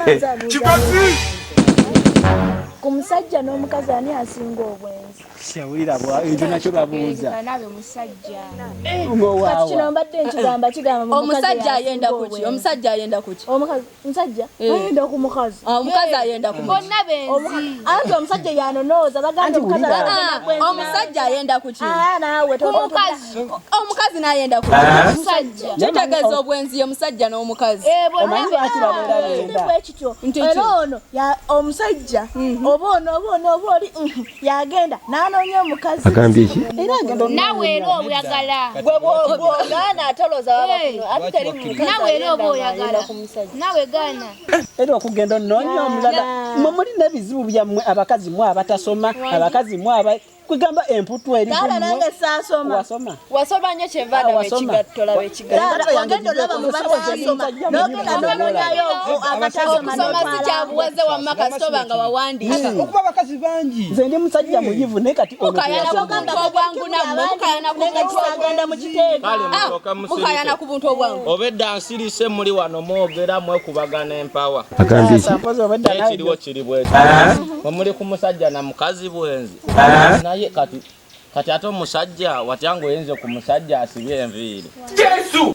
Kigozi! Ku musajja n'omukazi ani asinga obwenzi? Sawulira bwa ekyo nakyo babuuza. Nabe musajja. Kati kino mbadde nkigamba kigamba omusajja ayenda kuki? Omusajja ayenda kuki? Omukazi omusajja ayenda ku mukazi. Omukazi ayenda ku mukazi. Bonna benzi. Anti omusajja yanonooza bagamba omukazi ayenda ku omusajja ayenda kuki? Naawe ku mukazi. Omukazi n'ayenda ku musajja. Kitegeeza obwenzi ye musajja n'omukazi. Omanyi lwaki babeera benda? Bwekityo. Era ono omusajja oba ono oba ono oba oli yagenda n'anoonya omukazi. Agambye ki? Era agenda Naawe era oyagala. Gwe bw'ogaana atolooza baba kuno ate teri mukazi. Naawe era oba oyagala. Naawe gaana. Era okugenda onoonya omulala. Mmwe mulina ebizibu byammwe abakazi mwe abatasoma, abakazi mwe aba kugamba emputu eri Taata nange saasoma. Wasoma. Wasoma nnyo kyenva ndaba ekigatto laba ekigatto. Ogenda olaba mu bataasoma n'ogenda n'onoonyayo akatasoma Okusoma si kya buweze wamma kasita nga wawandiika. Okuba abakazi bangi. Nze ndi musajja muyivu naye kati ono Mukayana ku buntu obwangu nammwe mukayana ku buntu agenda mu kiteega. Kale musooka musirike. Mukayana ku buntu obwangu. Obedda nsirise muli wano mwogera mwekubagana empawa. Agambye ki? Ekiriwo kiri bwekyo. Mwe muli ku musajja na mukazi bwenzi. Naye kati kati ate omusajja watya ng'oyenze ku musajja asibye enviiri. Yesu!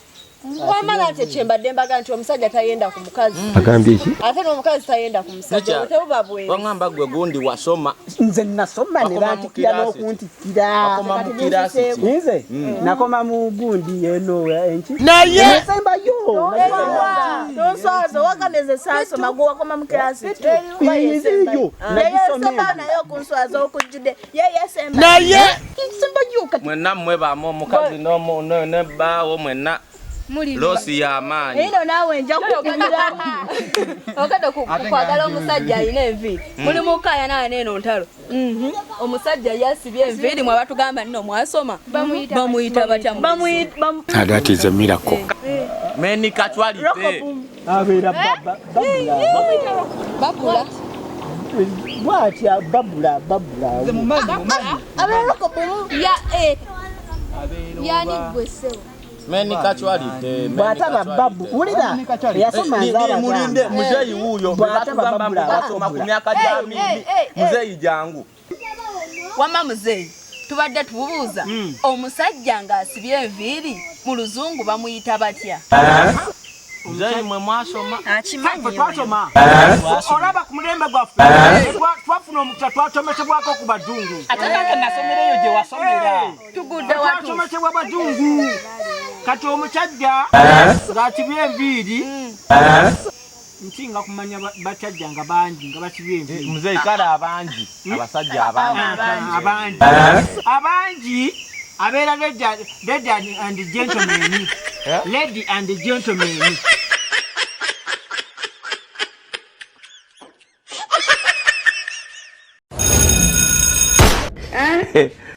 Wamala nti kyembadde mbaga nti omusajja tayenda ku mukazi. Agambye ki? Ate n'omukazi tayenda ku musajja tebuba bwenzi. Wangamba gwe gundi wasoma. Nze nasoma ne bantikkira n'okuntikkira. Wakoma mu kirasi ki? Nze nakoma mu gundi eno enki. Naye! Nasembayo. Tonswaza wagameze saasoma gwe wakoma mu kirasi ki? Eyo Yeyesemba naye okunswaza okujjudde yeyesemba. Naye! Mwenna mmwe bamu omukazi n'ebbaawo mwenna. Losi y'amaanyi. Ino naawe nja kukubiramu. Ogenda kwagala omusajja alina enviiri. Muli mukaayana n'eno ntalo. Omusajja yasibye enviiri mwe batugamba nno mwasoma. Bamuyita batya? That is a miracle. Many casualty. Abeera babula. Babula. Bw'atya babula babula. Abeera rokobumu. Ya eh. Yani gwe ssebo. Many casualty. Bw'ataba babu wulira yasoma nze abagamba. Mulinde muzeeyi wuuyo Bw'ataba batugamba babula basoma ku myaka gya mimi. Muzeeyi jangu. Wamma muzeeyi tubadde tubuuza omusajja ng'asibye enviiri mu luzungu bamuyita batya? Muzeeyi mwe mwasoma. Ffe twasoma. Olaba ku mulembe gwaffe twafuna omukisa twasomesebwako ku bazungu. Ate nange nasomera eyo gye wasomera. Tugudde watu. Twasomesebwa bazungu. Kati omusajja ng'asibye enviiri nsinga kumanya basajja nga bangi nga basibye enviiri. Muzeeyi kale abangi abasajja abangi. Abangi. Abangi abeera lady and gentlemen. Lady and gentlemen.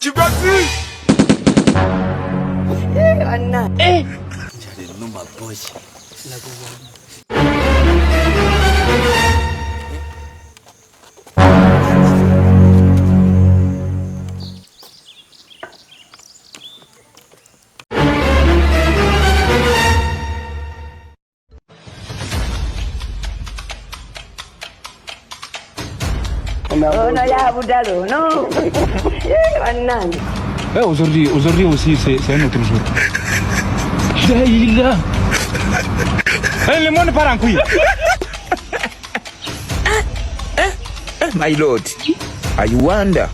Kigozi! Ono ya budalo ono. Bannange. Aujourd'hui, aujourd'hui aussi, c'est un autre jour. Il le monde part en couille. My lord, I wonder.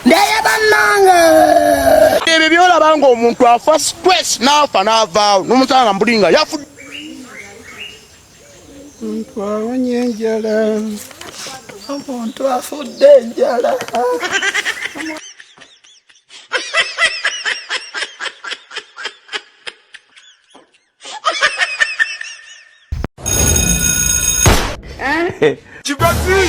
Naye bannange ebyo byolaba ng'omuntu afa stress n'afa n'avaawo n'omusanga mbuli nga yafudde. Omuntu awonye enjala. Omuntu afudde enjala. Kigozi!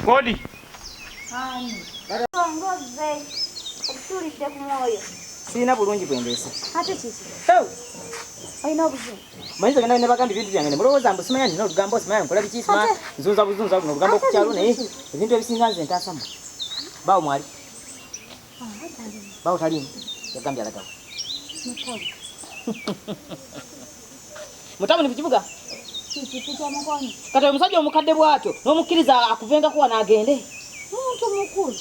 Kodi. Ngoze okutuulidde ku mwoyo. Sirina bulungi bwe ndeese. Ate kiki? Olina obuzibu? Manyi genda ne bagamba ebintu byange ne mulowooza mbu simanya nina olugambo simanya nkola biki simanya nzunza buzunza luno olugambo ku kyalo naye ebintu ebisinga nze ntaasamu. Baawo mwali. Baawo taliimu. Yagambye alagawo. Mutamu ni ku kibuga? Kati omusajja omukadde bw'atyo n'omukkiriza akuvengako wano agende. Muntu mukulu.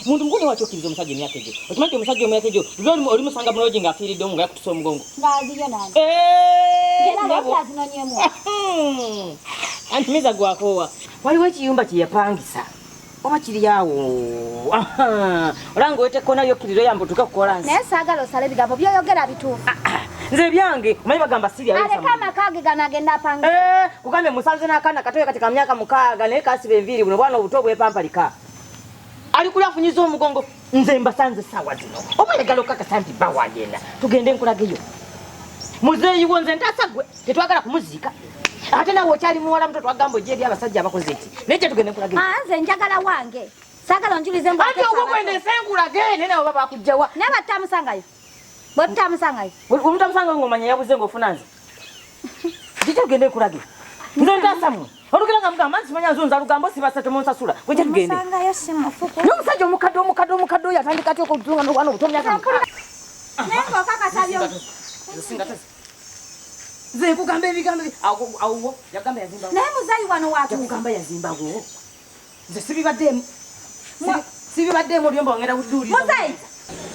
Muntu mukulu lwaki okkiriza omusajja emyaka egyo? Okimanyi nti omusajja emyaka egyo luli olimusanga muloogi ng'afiiridde omu nga yakutusa omugongo. Ng'aliyo nange. Ng'era azinonyeemu. Anti miza gwakoowa. Waliwo ekiyumba kye yapangisa. Oba kiri awo. Olanga oweta ekkona lyokkirira oyamba otuuke kukola nsi. Naye saagala osale ebigambo by'oyogera bituufu. Nze byange omanyi bagamba sirya. Aleka amaka ge gano agenda apangisa. Kugambye musanze n'akaana katoyo kati ka myaka 6 naye kasiba enviiri buno bwana obuto bwepampalika. Ali kuli afunyiza omugongo nze mbasanze ssaawa zino. Oba oyagala okukakasa nti bba wagenda tugende nkulageyo. Muzeeyi wo nze ntaasa ggwe tetwagala kumuziika. Ate naawe okyali muwala muto twagamba ojja eri abasajja abakoze eki. Naye kye tugende nkulageyo. Nze njagala wange. Saagala onjulize mbu ate ogwo gwende nsenkulage naye nawe baba bakujjawa. Naye batamusangayo. Bwe tutamusangayo. Bwe mutamusangayo ng'omanya yabuze ng'ofuna nze. Kiki tugende nkulage. Nze ntaasa mmwe. Olugera nga mugamba nti simanya nzunza lugambo sibasa temunsasula. Gwe kye tugende. Musangayo si mufuku. N'omusajja omukadde omukadde omukadde oyo atandika atya okutunga n'obwana obuto myaka 6. Naye ng'okakasa byo. Nze nkugamba ebigambo awo yagamba yazimbawo. Naye muzeeyi wano watuuka. Yakugamba yazimbawo. Nze sibibaddeemu. Sibibaddeemu olyomba wangenda kudduulira. Muzeeyi!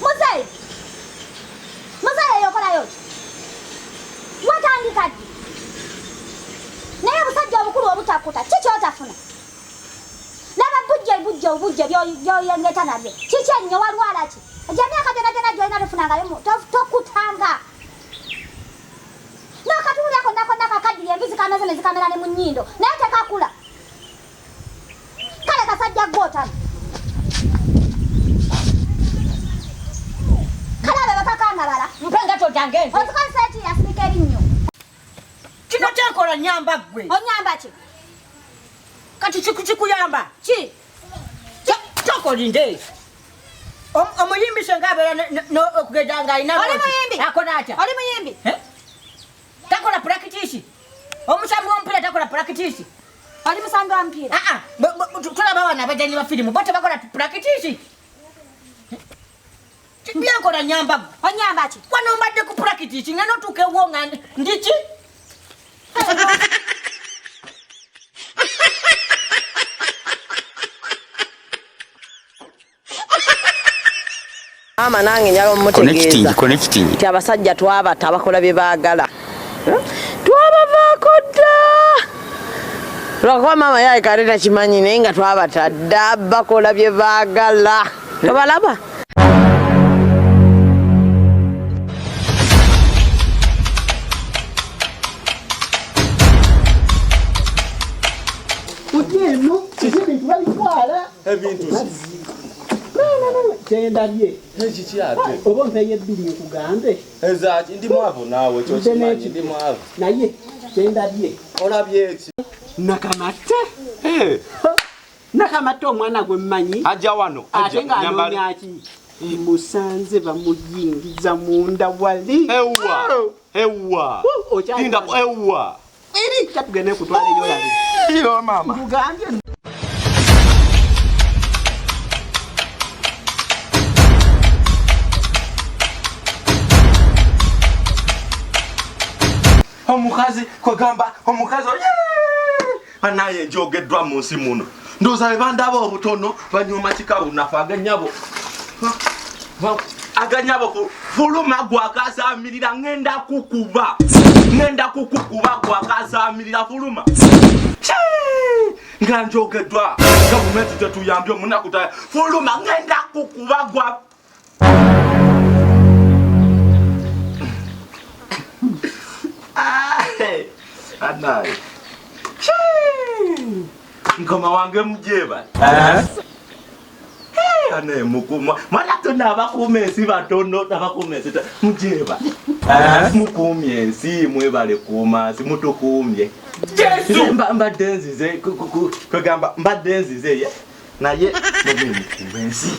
Muzeeyi! Muzeeyi eyokolayo ki? Watandika ddi? Naye obusajja obukulu obutakuta ki ky'otafuna? Laba bujja bujja obujja by'oyengeta nabyo. Kiki ennyo walwala ki? Egyo emyaka gyonna gyonna gy'olina tofunangayo tokutanga. N'akatuulira konna konna kakaddiye envizi kameze ne zikamera ne mu nnyindo naye tekakula. Kale kasajja ggwe otama. Kale abo bakakangabala. Mpe engatto gyange nze. Ozikozesa ki yasirika erinnyo? Kino kyenkola nnyamba ggwe. Onnyamba ki? Kati kikuyamba? Ki? Kyokolinde. Omuyimbi senga abeera okugeza ng'alina Oli muyimbi? Akola atya? Oli muyimbi? Takola practice. Omusambi w'omupiira takola practice. Oli musambi wa mupiira? Tulaba wano abazannyi ba firimu bo tebakola practice. Byenkola nnyamba ggwe. Onnyamba ki? Wano mbadde ku practice nga n'otuuka ewuwo nga ndi ki? Maama nange njagala omutegeeza nti abasajja twabata abakola bye baagala. Twabavaako dda. Lwakuba maama yaye kale takimanyi naye nga twabata dda bakola bye baagala. Tobalaba? Ujja eno ebintu babitwala. Ebintu Kyendabye. Ekiki ate? Oba ompeeyo ebbiri nkugambe. Ezaaki ndi mwavu naawe kyo kimanyi ndi mwavu. Naye kyendabye. Olabye eki? Nakamatte. Nakamatte omwana gwe mmanyi. Ajja wano. Ate ng'anoonya ki? Musanze bamuyingiza munda wali. Ewa. Ewa. Linda ewa. Eri katugende kutwala eyo olabe. Yo mama. Nkugambye. Omukazi kwegamba omukazi anaye njogeddwa mu nsi muno ndowooza be bandaba obutono banyooma kikabu nafe aganyabo aganyabo fuluma gwakazaamirira ŋŋenda kukuba gwakazaamirira fuluma nga njogeddwa gavumenti tetuyambye omunaku ta fuluma ŋŋenda kukuba gwa Anaye. Nkoma wange mujeba. Anaye mukuma. Mwana tona abakuuma ensi batono abakuuma ensi mujeba. Mukuumye ensi mwebale kuuma nsi mutukuumye. Yesu mbadde nzize kwegamba mbadde nzize naye mube mukuuma ensi.